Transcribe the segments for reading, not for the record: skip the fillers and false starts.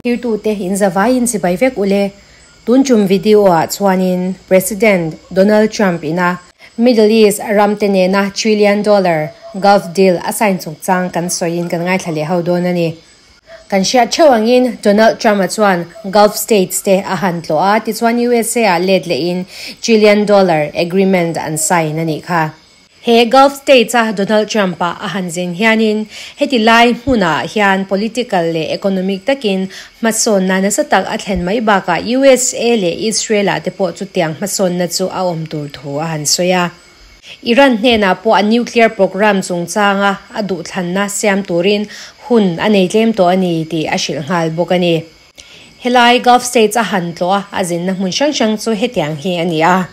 Thirtute in zavaiin chibai vek ule. Tun tum video ah chuanin President Donald Trump ina Middle East ram te nena trillion dollar Gulf deal a sign chungchang kan sawiin kan ngaithla leh ho dawn a ni. Kan hriat theuh angin Donald Trump-a chuan Gulf States te a han tlawh a, tichuan USA ah let lehin trillion dollar agreement an sign a nih kha. He Gulf States a Donald Trump-a a han zin hianin heti lai hmunah hian political leh economic takin hmasawnna nasa tak a thlen mai bakah USA leh Israel-ah te pawh chutiang hmasawnna chu a awm tur thu a han sawi a. Iran hnenah pawh a nuclear programme chungchanga a duhthlanna siam turin hun a nei tlem tawh a ni tih a hrilh nghal bawk a ni. Helai Gulf States a han tlawh a, a zinna hmun hrang hrang chu hetiang hi a ni a.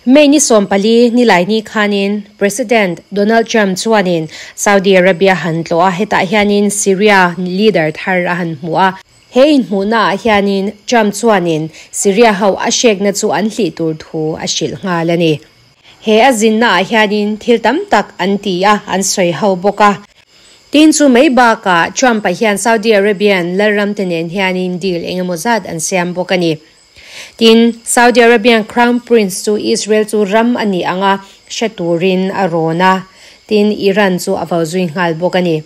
May ni 14 nilaini khanin President Donald Trump chuanin Saudi Arabia han tlawh a, hetah hianin Syria leader thar a han hmu a. He inhmuhna ah hianin Trump chuanin Syria ho a hrekna chu an hlih tur thu a hrilh nghal a ni. He a zinna ah hianin thil tam tak an ti a, an sawi ho bawk a. Tin chu mai bakah Trump-a hian Saudi Arabian lalram te nen hianin deal engemaw zat an siam bawk a ni. Tin, Saudi Arabian Crown Prince chu Israel chu ram a nih anga hre turin a rawn a, tin Iran chu a vo zui nghal bawk a ni.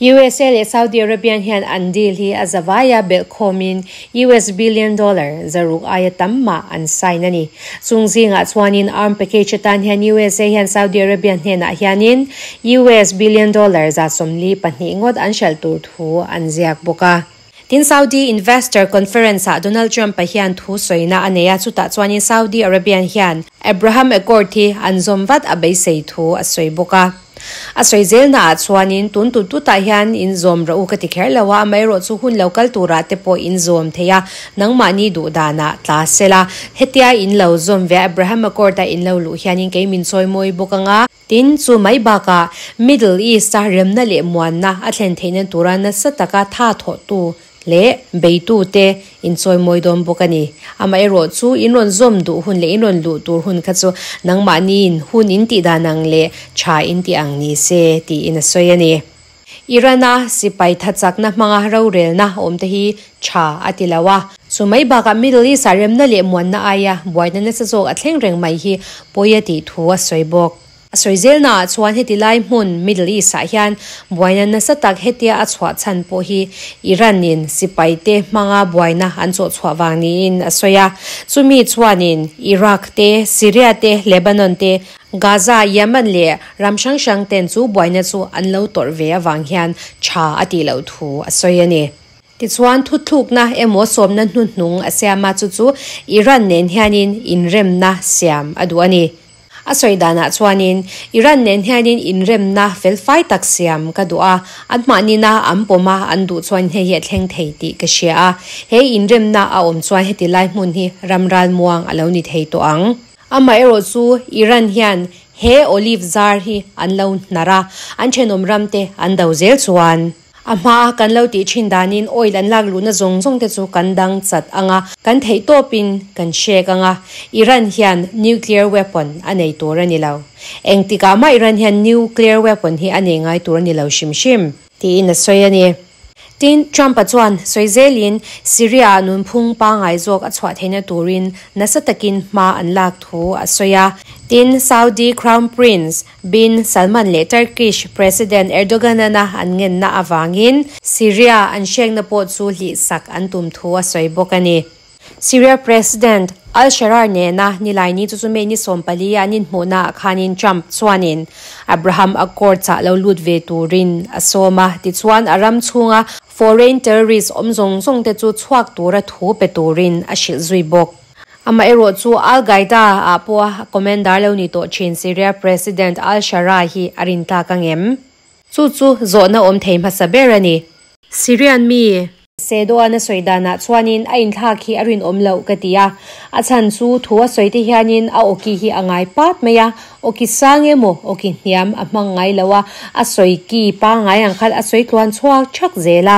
USA leh Saudi Arabian hian an deal hi a zavaia belh khawmin US billion dollar zaruk aia tam mah an sign a ni. Chung zingah chuanin arm package atan hian USA hian Saudi Arabian hnenah hianin US billion dollar 142 ngawt an hralh tur thu an ziak bawk a. Tin Saudi Investor Conference ah Donald Trump-a hian thu sawina a nei a, chutah chuanin Saudi Arabian hian Abraham Accord hi an zawm vat a beisei thu a sawi bawk a. A sawi zelna ah chuanin tun tut tutah hian in zawm rawh u ka ti kher lo a, amaherawh chu hun lo kal turah te pawh in zawm thei a, nangmahni duh danah tla sela. Hetia in lo zawm ve a, Abraham Accord a in lo luh hianin kei min sawi mawi bawk anga. Tin, chu mai bakah Middle East-a remna leh muanna a thlen theihna tura nasa taka tha thawhtu leh beitute inchawimawi dawn bawk a ni. Amaherawh chu in rawn zawm duh hun leh in rawn luh tur hun kha chu nangmahniin hun in tih dan ang leh tha in tih ang ni se tiin a sawi a ni. Iran-a sipai thachakna hmanga rorelna awmte hi tha a ti lo a. Chu mai bakah Middle East-ah remna leh muanna aia buaina nasa zawk a thleng reng mai hi pawi a tih thu a sawi bawk. A sawi zelnaah chuan heti lai hmun Middle East-ah hian buaina nasa tak hetia a chhuah chhan pawh hi Iran-in sipaite hmanga buaina an chawh chhuah vang niin a sawi a. Chumi chuanin Iraq te, Syria te, Lebanon te, Gaza, Yemen leh ram hrang hrang ten chu buaina chu an lo tawrh ve avang hian tha a tih loh thu a sawi a ni. Tichuan, thuthlukna emaw sawmna hnuhnung a siam a, chu chu Iran nen hianin inremna siam a duh a ni. A sawi danah chuanin, Iran nen hianin inremna felfai tak siam ka duh a, an mahni-na an pawm a, an duh chuan hei hi a thleng thei tih ka hria a, he inremna a awm chuan heti lai hmun hi ram ralmuang a lo ni thei tawh ang. Amaherawh chu Iran hian he olive zar hi an lo hnar a, an thenawm ram te an do zel chuan. A hmaa kan lo tih thin danin oil an lak luhna zawng zawng te chu kan dang chat ang a, kan theih tawpin kan hrek ang a, Iran hian nuclear weapon a nei tur a ni lo. Engtikah mah Iran hian nuclear weapon hi a nei ngai tur a ni lo hrim hrim. Tiin a sawi a ni. Tin, Trump-a chuan sawi zelin Syria-ah nunphung pangngai zawk a chhuah theihna turin nasa takin hma an lak thu a sawi a. Tin, Saudi Crown Prince bin Salman leh Turkish President Erdogan-ana an ngenna avangin Syria an hrekna pawh chu hlihsak an tum thu a sawi bawk a ni. Syria President al-Sharaa nena Nilaini chu chu May ni 14 a an inhmuhna ah khanin Trump chuanin Abraham Accords ah lo lut ve turin a sawm a, tichuan a ram chhunga foreign terrorist awm zawng zawng te chu chhuak tura thu pe turin a hrilh zui bawk. Amaherawh chu al-Qaeda ah pawh a commander lo ni tawh thin Syria President al-Sharaa hi a rintlak angem? Chu chu zawhna awm thei hmasa ber a ni. Syrian mi Sedoan a sawi danah chuanin a inthlak hi a rinawm loh ka ti a, a chhan chu thu a sawi te hianin a awki hi a ngai pat mai a, awki sang emaw awki hniam a hmang ngai lo a, a sawi ki pangngai ang khan a sawi tluan chhuak thak zel a.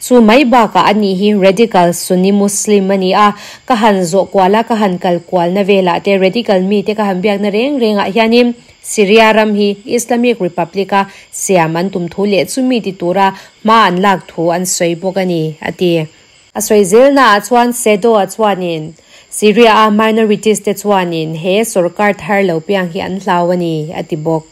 Chu mai bakah a nih hi radical Sunni Muslim a ni a, ka han zawh kual a, ka han kal kualna velah te radical mite ka han biakna reng rengah hianin, Syria ram hi Islamic Republic-a siam an tum thu leh chumi ti tura hma an lak thu an sawi bawk a ni, a ti. A sawi zelnaah chuan Sedo-a chuanin Syria-a minorities te chuanin he sorkar thar lo piang hi an hlau a ni, a ti bawk.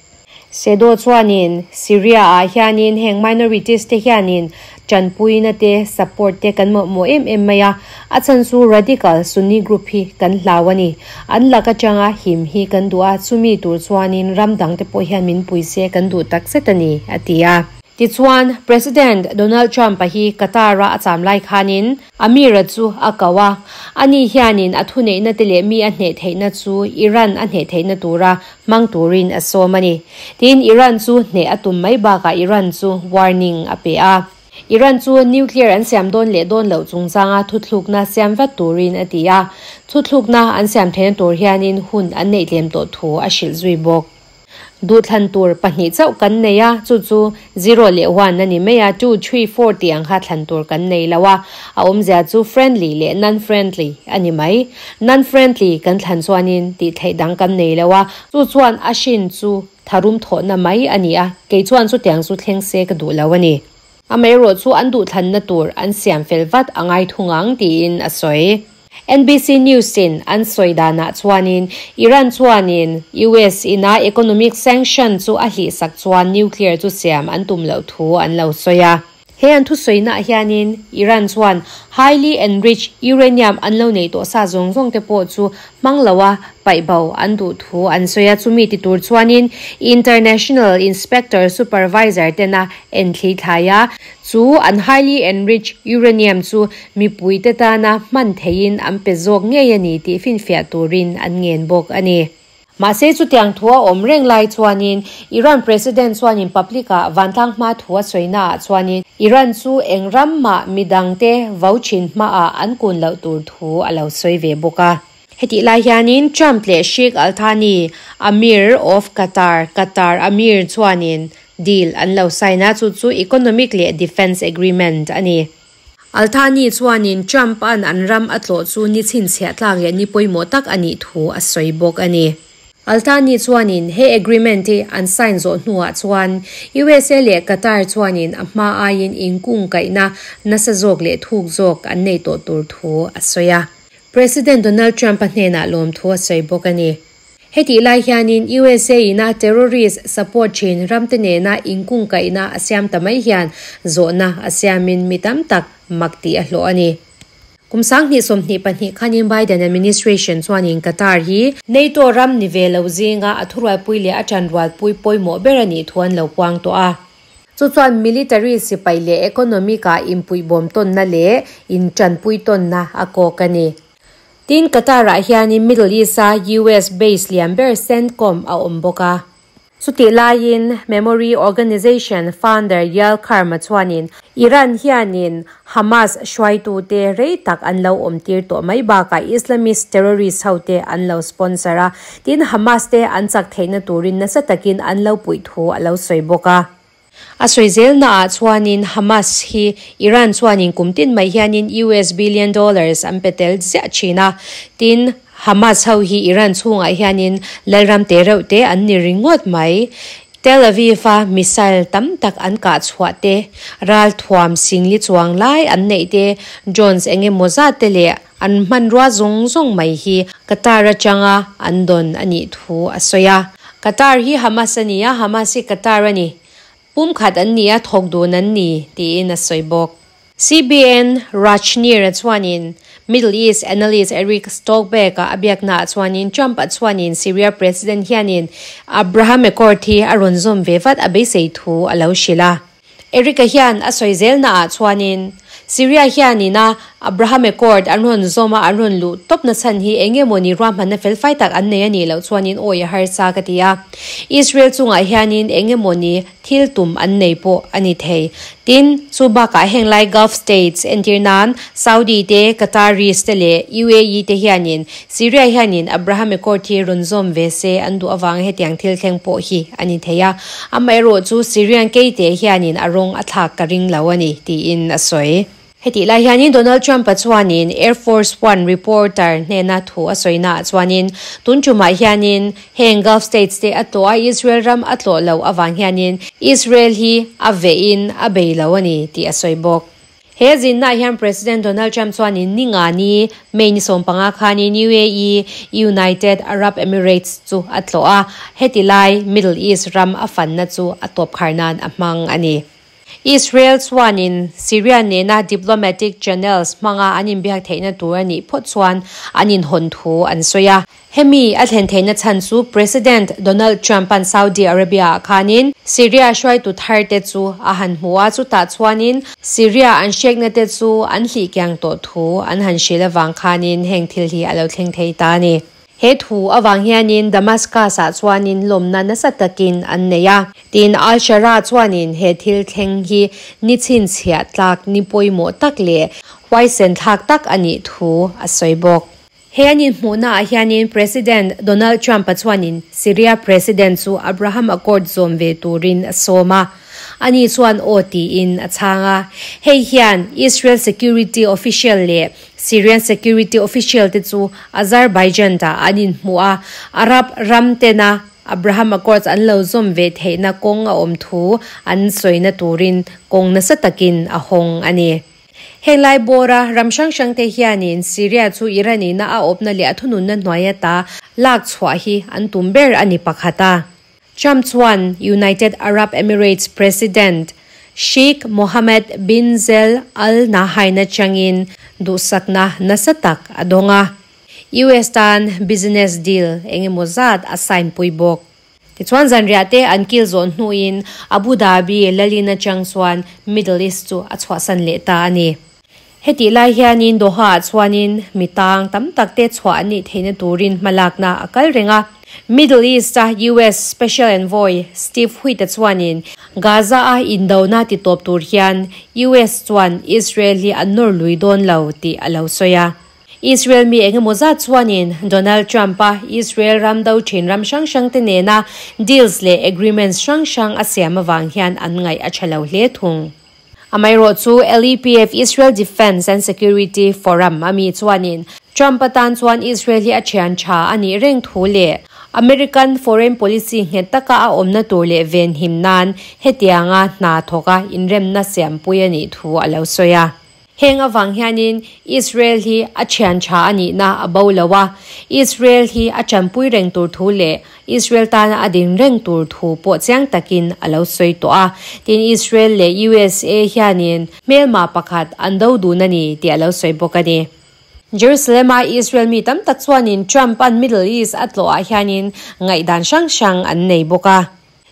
Sedo chuanin Syria-ah hianin heng minorities te hianin tanpuina te, support te kan mawhmawh em em mai a, a chhan chu radical Sunni group hi kan hlau a ni. An lak atanga him hi kan duh a, chumi tur chuanin ram dang te pawh hian min pui se kan duh takzet a ni, a ti a. Tichuan, President Donald Trump-a hi Qatar-a a cham lai khanin Amir-a chu a ko a, ani hianin a thuneihna te leh mi a hneh theihna chu Iran a hneh theihna tura hmang turin a sawm a ni. Tin, Iran chu hneh a tum mai bakah Iran chu warning a pe a. Iran chu nuclear an siam dawn leh dawn loh chungchanga thuthlukna siam vat turin a ti a, thuthlukna an siam theihna tur hianin hun an neih tlem tawh thu a hrilh zui bawk. Duhthlan tur pahnih chauh kan nei a, chu chu zero leh one a ni mai a, two, three, four tih ang kha thlan tur kan nei lo a, a awmzia chu friendly leh non-friendly a ni mai. Non-friendly kan thlan chuanin tih theih dang kan nei lo a, chu chuan a hrin chu tharum thawhna mai a ni a, kei chuan chutiang chu thleng se ka duh lo a ni. Amaherawh chu an duhthlanna tur an siam fel vat a ngai thung ang tiin a sawi. NBC News in an sawi danah chuanin Iran chuanin US ina economic sanction chu a hlihsak chuan nuclear chu siam an tum loh thu an lo sawi a. He an thusawiinaah hianin Iran chuan highly enriched uranium an lo neih tawh sa zawng zawng te pawh chu hmang loa paih bo an duh thu an sawi a, chumi ti tur chuanin International Inspector Supervisor tena en thli thlai a, chu an highly enriched uranium chu mipuite tana hman theihin an pe zawk ngei a ni tih finfiah turin an ngen bawk a ni. Mahse chutiang thu a awm reng lai chuanin Iran President chuanin public-ah vantlang hma thu a sawinaah chuanin Iran chu eng ram mah midangte vo thin hmaah an kun loh tur thu a lo sawi ve bawk a. Hetih lai hianin Trump leh Sheikh Al Thani, Amir of Qatar, Qatar Amir chuanin deal an lo sign a, chu chu economic leh defence agreement a ni. Al Thani chuanin Trump-a'n an ram a tlawh chu ni chhinchhiah tlak leh ni pawimawh tak a nih thu a sawi bawk a ni. Al Thani chuanin he agreement hi an sign zawh hnuah chuan USA leh Qatar chuanin a hma aiin inkungkaihna nasa zawk leh thuk zawk an nei tawh tur thu a sawi a. President Donald Trump-a hnenah lawmthu a sawi bawk a ni. Hetih lai hianin USA ina terrorist support thin ramte nena inkungkaihna a siam ta mai hian zawhna a siamin mi tam tak mak tih a hlawh a ni. Kum 2022 khanin Biden administration chuanin Qatar hi NATO ram ni ve lo zinga a thurualpui leh a tanrualpui pawimawh ber a nih thu an lo puang tawh a. Chu chuan military sipai leh economic-ah inpuihbawm tawnna leh intanpui tawnna a kawk a ni. Tin, Qatar-ah hianin Middle East-a US base lian ber CENTCOM a awm bawk a. Chutih laiin Memory Organization founder Yael Karma chuanin Iran hianin Hamas hruaitute rei tak an lo awmtir tawh mai bakah Islamist terrorist hote an lo sponsor a, tin Hamas te an chak theihna turin nasa takin an lo puih thu a lo sawi bawk a. A sawi zelnaah chuanin Hamas hi Iran chuanin kum tin mai hianin US billion dollars an pe tel ziah thin a, tin Hamas ho hi Iran chhungah hianin lalram te reuh te an ni ringawt mai. Tel Aviv-a missile tam tak an kah chhuah te, ral thuam singli chuang lai an neih te, drones eng emaw zat te leh an hmanrua zawng zawng mai hi Qatar atanga an dawn a nih thu a sawi a. Qatar hi Hamas a ni a, Hamas hi Qatar a ni. Pumkhat an ni a, thawk dun an ni, tiin a sawi bawk. CBN Rajneer-a chuanin Middle East analyst Eric Stolberg-a a biaknaah chuanin Trump-a chuanin Syria President hianin Abraham Accord hi a rawn zawm ve vat a beisei thu a lo hrilh a. Eric-a hian a sawi zelnaah chuanin Syria hianin a Abraham Accord an rawn zawm a, an rawn luh tawp nachhan hi eng nge mawni ruahmanna felfai tak an nei a nih loh chuanin awi a harsa ka ti a. Israel chungah hianin eng nge mawni thil tum an nei pawh a ni thei. Tin, chu bakah heng lai Gulf States entir nan Saudi te, Qataris te leh UAE te hianin Syria hianin Abraham Accord hi rawn zawm ve se an duh avanga hetiang thil thleng pawh hi a ni thei a. Amaherawhchu Syrian keite hianin a rawng a thlak ka ring lo a ni, tiin a sawi. Hetih lai hianin Donald Trump-a chuanin Air Force One reporter hnena thu a sawina ah chuanin tun tumah hianin heng Gulf States te a tlawh a, Israel ram a tlawh loh avang hianin Israel hi a vehin a bei lo a ni tih a sawi bawk. He zinnaah hian President Donald Trump chuanin Ningani, May ni 15 khanin UAE, United Arab Emirates, chu a tlawh a, heti lai Middle East ram a fanna chu a tawp khar nan a hmang a ni. Israel chuanin Syria nena diplomatic channels hmanga an inbiak theihna tur a nih phawt chuan an inhawn thu an sawi a. Hemi a thlen theihna chhan chu President Donald Trump-a'n Saudi Arabia-ah khanin Syria hruaitu thar te chu a han hmu a, chutah chuanin Syria an hrekna te chu an hlih kiang tawh thu an han hrilh avang khanin heng thil hi a lo thleng thei ta a ni. He thu avang hianin Damascus-ah chuanin lawmna nasa takin an nei a. Tin, Al-Sharaa chuanin he thil thleng hi ni chhinchhiah tlak ni pawimawh tak leh huaisen thlak tak a nih thu a sawi bawk. He an inhmuhnaah hianin President Donald Trump-a chuanin Syria President chu Abraham Accord zawm ve turin a sawm a. Ani chuan aw tiin a chhang a. Hei hian Israel security official leh Syrian security official te chu Azerbaijan ah an inhmuh a, Arab ram tena Abraham Accords an lo zawm ve theihna kawng a awm thu an sawina turin kawng nasa takin a hawng a ni. Heng lai bawra ram hrang hrang te hianin Syria chu Iran ina a awpna leh a thununna hnuai ata lak chhuah hi an tum ber a ni pakhat a. Trump chuan United Arab Emirates President Sheikh Mohammed bin Zel Al Nahyan atangin duhsakna nasa tak a dawng a. US tan business deal eng emaw zat a sign pui bawk. Tichuan zanriah te an kil zawh hnuin Abu Dhabi lalin atang chuan Middle East chu a chhuahsan leh ta a ni. Hetih lai hianin Doha-ah chuanin mi tang tam tak te chhuah an nih theihna turin hmalakna a kal reng a. Middle East-a US Special Envoy Steve Wheat-a chuanin Gaza-a indona ti tawp tur hian US chuan Israel hi an nawr lui dawn lo tih a lo sawi a. Israel mi eng emaw zat chuanin Donald Trump-a Israel ram do thin ram hrang hrang te nena deals leh agreements hrang hrang a siam avang hian an ngaih a tha lo hle thung. Amaherawh chu LEPF Israel Defence and Security Forum a mi chuanin Trump atan chuan Israel hi a thian tha a nih reng thu leh American foreign policy nghet taka a awmna tur leh venhim nan hetianga hna thawka inremna siampui a nih thu a lo sawi a. Heng avang hianin Israel hi a thian tha a nihna a bo lo a, Israel hi a tanpui reng tur thu leh Israel tana a ding reng tur thu pawh chiang takin a lo sawi tawh a. Tin, Israel leh USA hianin hmelma pakhat an do dun a ni tih a lo sawi bawk a ni. Jerusalem-a Israel mi tam tak chuanin Trump-a'n Middle East a tlawhah hianin ngaihdan hrang hrang an nei bawk a.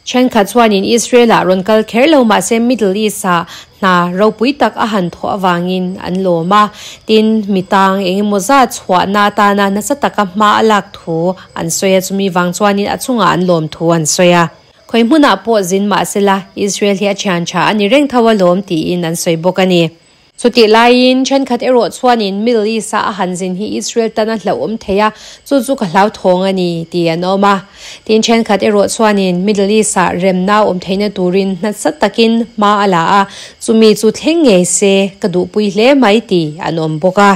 Thenkhat chuanin Israel-ah rawn kal kher lo mahse Middle East-ah hna ropui tak a han thawh avangin an lawm a, tin, mi tang eng emaw zat chhuahna atana nasa taka hma a lak thu an sawi a, chumi vang chuanin a chungah an lawm thu an sawi a. Khawi hmunah pawh zin mahsela Israel hi a thian tha a ni reng tho alawm tiin an sawi bawk a ni. Chutih laiin thenkhat erawh chuanin Middle East-a a han zin hi Israel tan a hlauhawm thei a, chu chu ka hlauthawng a ni, tih an awm a. Tin, thenkhat erawh chuanin Middle East-ah remna awm theihna turin hnatsa takin hma a la a, chumi chu thleng ngei se ka duhpui hle mai tih an awm bawk a.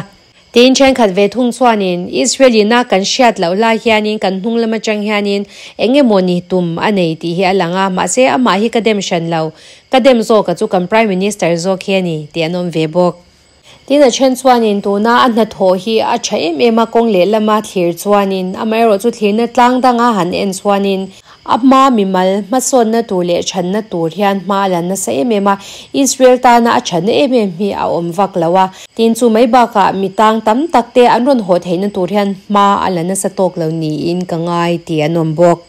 Tin, thenkhat ve thung chuanin Israel-ina kan hriat loh lai hianin kan hnung lam atang hianin eng emaw ni tum a nei tih hi a lang a, mahse amah hi ka dem hran lo, ka dem zawka chu kan Prime Minister zawk hi a ni tih an awm ve bawk. Tin, a then chuanin tuna a hnathawh hi a tha em em a, kawng lehlama thlir chuanin amaherawhchu thlirna tlang danga han en chuanin A hma mimal hmasawnna tur leh chhanna tur hian hma a la nasa em em a, Israel tana a chhanna em em hi a awm vak lo a. Tin, chu mai bakah mi tang tam tak te an rawn haw theihna tur hian hma a la nasa tawk lo niin ka ngai tih an awm bawk.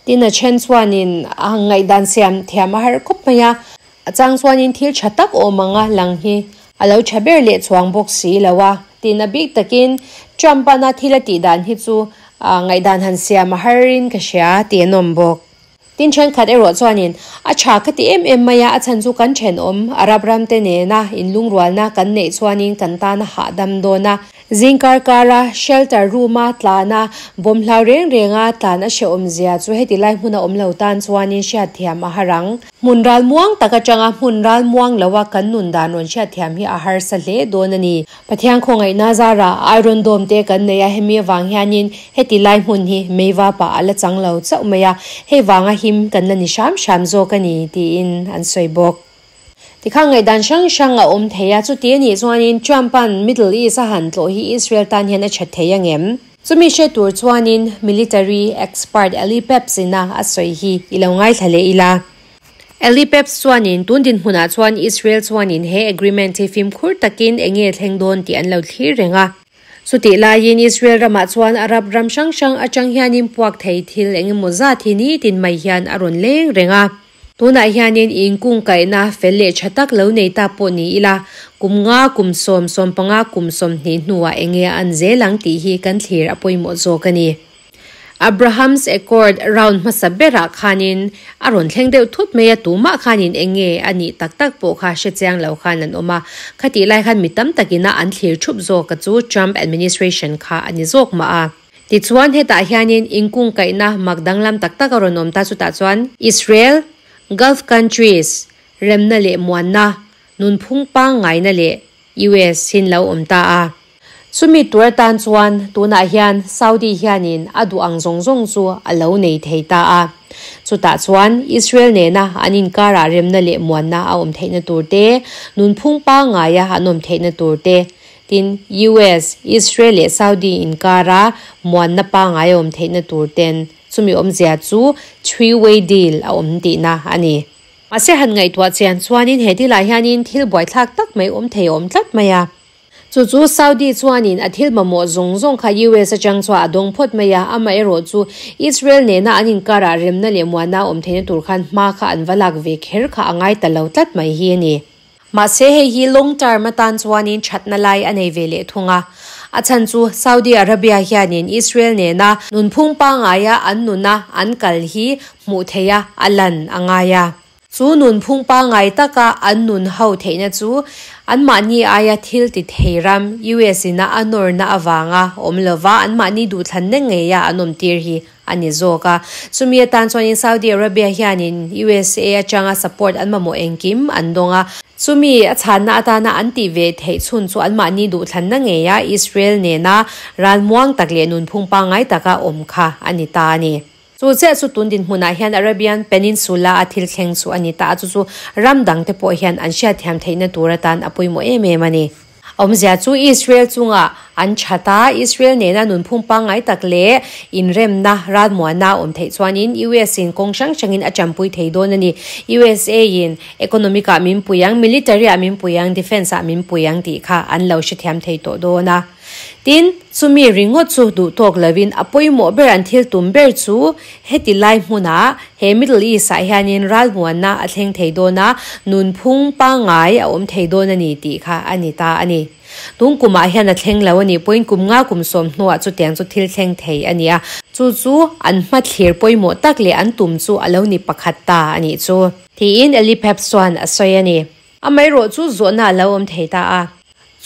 Tin, a then chuanin a ngaihdan siam thiam a harh khawp mai a, a chang chuanin thil tha tak awm anga lang hi a lo tha ber leh chuang bawk si lo a. Tin, a bik takin Trump-ana thil a tih dan hi chu Ngaihdan han siam a har in ka hria tih an awm bawk. Tin thenkhat erawh chuanin a tha ka ti em em mai a, a chhan chu kan thenawm Arab ram te nena inlungrualna kan neih chuanin kan tan a hahdam dawn a. Zingkar kara shelter room a tlana bawm hlau reng renga tlan a hrehawm zia chu heti lai hmuna awm lo tan chuanin hriatthiam a har ang. Hmun ral muang tak atanga hmun ral muang loa kan nun dan rawn hriatthiam hi a harsa hle dawn a ni. Pathian khawngaihna zara Iron Dome te kan nei a, hemi avang hianin heti lai hmun hi meiva pah a la chang lo chauh mai a, hei vanga him kan la ni hram hram zawk a ni tiin an sawi bawk. Tikhan ngaihdan hrang hrang a awm thei a, chuti a nih chuanin Trump-a'n Middle East a han tlawh hi Israel tan hian a that thei ang em? Chumi hre tur chuanin military expert Eli Pepps-ina a sawi hi i lo ngaithla leh ila. Eli Pepps chuanin tun dinhmunah chuan Israel chuanin he agreement hi fimkhur takin eng nge thleng dawn tih an lo thlir reng a. Chutih laiin Israel ramah chuan Arab ram hrang hrang atang hianin puak thei thil eng emaw zat hi nitin mai hian a rawn leng reng a. Tunah hianin inkungkaihna fel leh tha tak lo nei ta pawh ni ila, kum nga, kum sawm, sawmpanga, kum sawmhnih hnuah eng nge a an zel ang tih hi kan thlir a pawimawh zawk a ni. Abraham's Accord round hmasa berah khanin a rawn thleng deuh thut mai a, tumah khanin eng nge a nih tak tak pawh kha hre chiang lo khan an awm a, khatih lai khan mi tam takina an thlir thup zawk a chu Trump administration kha a ni zawk mah a. Tichuan hetah hianin inkungkaihna mak danglam tak tak a rawn awm ta, chutah chuan Israel, Gulf countries, remna leh muanna, nunphung pangngaina leh US hin lo awm ta a. Chumi tur atan chuan tunah hian Saudi hianin a duh ang zawng zawng chu a lo nei thei ta a. Chutah chuan Israel nena an inkarah remna leh muanna a awm theihna tur te, nunphung pangngaia an awm theihna tur te, Tin, US, Israel leh Saudi inkara muanna pangngai a awm theihna tur ten chumi awmzia chu three-way deal a awm tihna a ni. Mahse han ngaihtuah chian chuanin he thilah hianin thil buaithlak tak mai awm thei a awm tlat mai a. Chu chu Saudi chuanin a thil mamawh zawng zawng kha US atang chuan a dawng phawt mai a, amaherawh chu Israel nena an inkarah remna leh muanna a awm theihna tur khan hma kha an va lak ve kher kha a ngai ta lo tlat mai hi a ni. Mahse hei hi long term atan chuanin thatna lai a nei ve leh thung a. A chhan chu Saudi Arabia hianin Israel nena nunphung pangaia an nuna an kal hi hmuh theiha a lan a ngai a. Chu nunphung pangai taka an nun ho theihna chu anmahni aia thil ti thei ram US ina a nawrna avanga awm lova anmahni duhthlanna ngeia an awmtir hi a ni zawk a. Chumi atan chuanin Saudi Arabia hianin USA atanga support an mamawh engkim an dawng a. Chumi a chhanna atana an tih ve theih chhun chu anmahni duhthlanna ngeia Israel nena ralmuang tak leh nunphung pangngai taka awm kha a ni ta a ni. Chu chiah chu tun dinhmunah hian Arabian Peninsula a thil thleng chu a ni ta a, chu chu ram dangte pawh hian an hriatthiam theihna tur atan a pawimawh em em a ni. Awmzia chu Israel chungah an that a, Israel nena nunphung pangngai tak leh inremna, ralmuanna a awm theih chuanin US in kawng hrang hrangin a tanpui thei dawn a ni. USA in economic ah min pui ang, military ah min pui ang, defence ah min pui ang tih kha an lo hrethiam thei tawh dawn a. Tin, chumi ringawt chu duh tawk lovin a pawimawh ber an thil tum ber chu heti lai hmunah he Middle East ah hianin ralmuanna a thleng thei dawn a, nunphung pangngai a awm thei dawn a ni tih kha a ni ta a ni. Tun kumah hian a thleng lo a nih pawhin kum nga kum sawm hnuah chutiang chu thil thleng thei a ni a, chu chu an hmathlir pawimawh tak leh an tum chu a lo ni pakhat ta a nih chu. Tiin Eli Phelps chuan a sawi a ni. Amaherawh chu zawhna a lo awm thei ta a.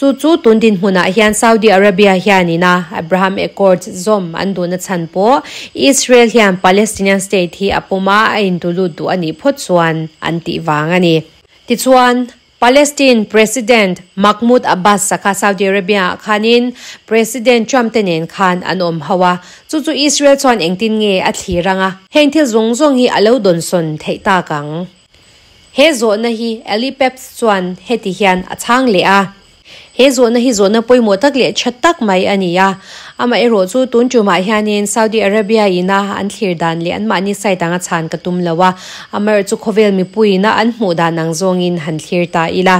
Chu chu tun dinhmunah hian Saudi Arabia hianin a Abraham Accords zawm an duhna chhan pawh Israel hian Palestinian state hi a pawm a, a intulut duh a nih phawt chuan an tih vang a ni. Tichuan, Palestine President Mahmoud Abbas-a kha Saudi Arabia-ah khanin President Trump te nen khan an awm ho a, chu chu Israel chuan engtin nge a thlir ang a, heng thil zawng zawng hi a lo dawnsawn theih tak ang? He zawhna hi Ellie Pepps chuan heti hian a chhang leh a, He zawhna hi zawhna pawimawh tak leh tha tak mai a ni a. Amaherawh chu tun tumah hianin Saudi Arabia ina an thlir dan leh anmahni side anga chhan ka tum lo a, amaherawh chu khawvel mipuiina an hmuh dan ang zawngin han thlir ta ila.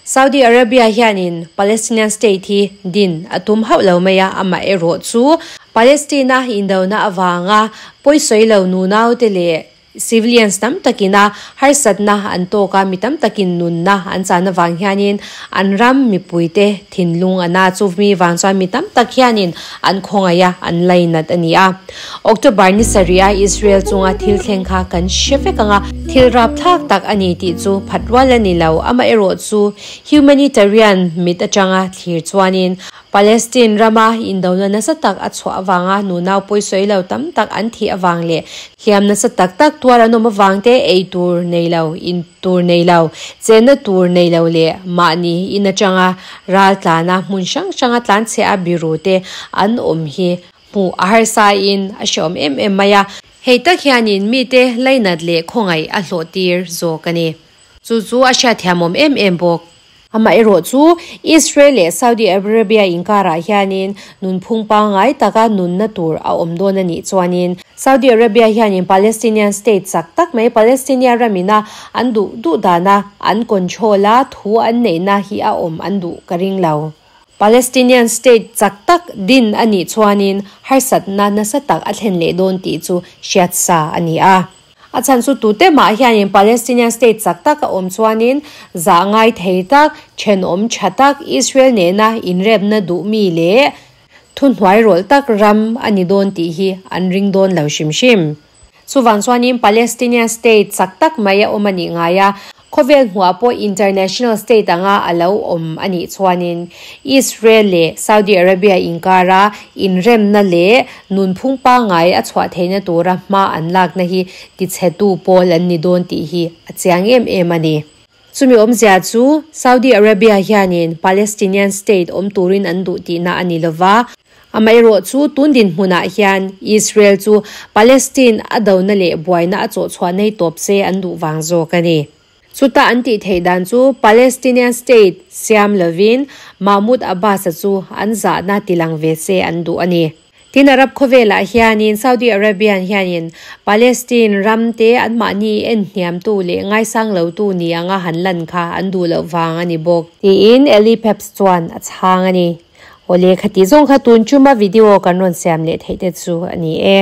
Saudi Arabia hianin Palestinian state hi din a tum hauh lo mai a, amaherawh chu Palestine-a indona avanga pawisawi lo nunaute leh Civilians tam takin a harsatna an tawk a, mi tam takin nunna an chan avang hianin an ram mipuite thinlung a na. Chu mi vang chuan mi tam tak hianin an khawngaih a, an lainat a ni a. October ni sarih a Israel chunga thil thleng kha kan hre vek ang a, thil rapthlak tak a ni tih chu phat rual a ni lo. Amaherawh chu humanitarian mit atanga thlir chuanin. Palestine rama indona nasa tak a chhuah avanga nunau pawisawi lo tam tak an thih avang leh hliam nasa tak tak tuar an awm avang te ei tur nei lo, in tur nei lo, chenna tur nei lo leh mahni in atanga ral tlana hmun hrang hranga tlanchhe a biru te an awm hi hmuh a harsa in a hreawm em em mai a. Hei tak hianin mite lainat leh khawngaih a hlawh tir zawk a ni. Chu chu a hriatthiamawm em em bawk. Amaherawh chu, Israel leh Saudi Arabia inkarah hianin nunphung pangngai taka nunna tur a awm dawn a nih chuanin, Saudi Arabia hianin Palestinian state chak tak mai Palestinia ramina an duh duh dana an control a thu an neihna hi a awm an duh ka ring lo. Palestinian state chak tak din a nih chuanin harsatna nasa tak a thlen leh dawn tih chu hriatsa a ni a. A chhan chu tute mah hianin Palestinian state chak tak a awm chuanin zah ngai thei tak, thenawm tha tak, Israel nena inrepna duh mi leh thuhnuai rawlh tak ram a ni dawn tih hi an ring dawn lo hrim hrim. Chuvang chuanin Palestinian state chak tak mai a awm a nih ngai a, Khawvel hmuah pawh international state anga a lo awm a nih chuanin Israel leh Saudi Arabia inkara inremna leh nunphung pangngai a chhuah theihna tura hma an lakna hi tichhetu pawl an ni dawn tih hi a chiang em em a ni. Chumi awmzia chu Saudi Arabia hianin Palestinian state awm turin an duh tihna a ni lova, amaherawh chu tun dinhmunah hian Israel chu Palestine a dona leh buaina a chawhchhuah nei tawp se an duh vang zawk a ni. Chuta an tih theih dan chu Palestinian state siam lovin Mahmoud Abbas-a chu an zahna tilang ve se an duh a ni. Tin, Arab khawvelah hianin Saudi Arabian hianin Palestine ram te anmahni en hniamtu leh ngaisang lotu ni anga han lan kha an duh loh vang a ni bawk, tiin Eli Phelps chuan a chhang a ni. Awle, khati zawng kha tun chuma video kan rawn siam leh theih te chu a ni e.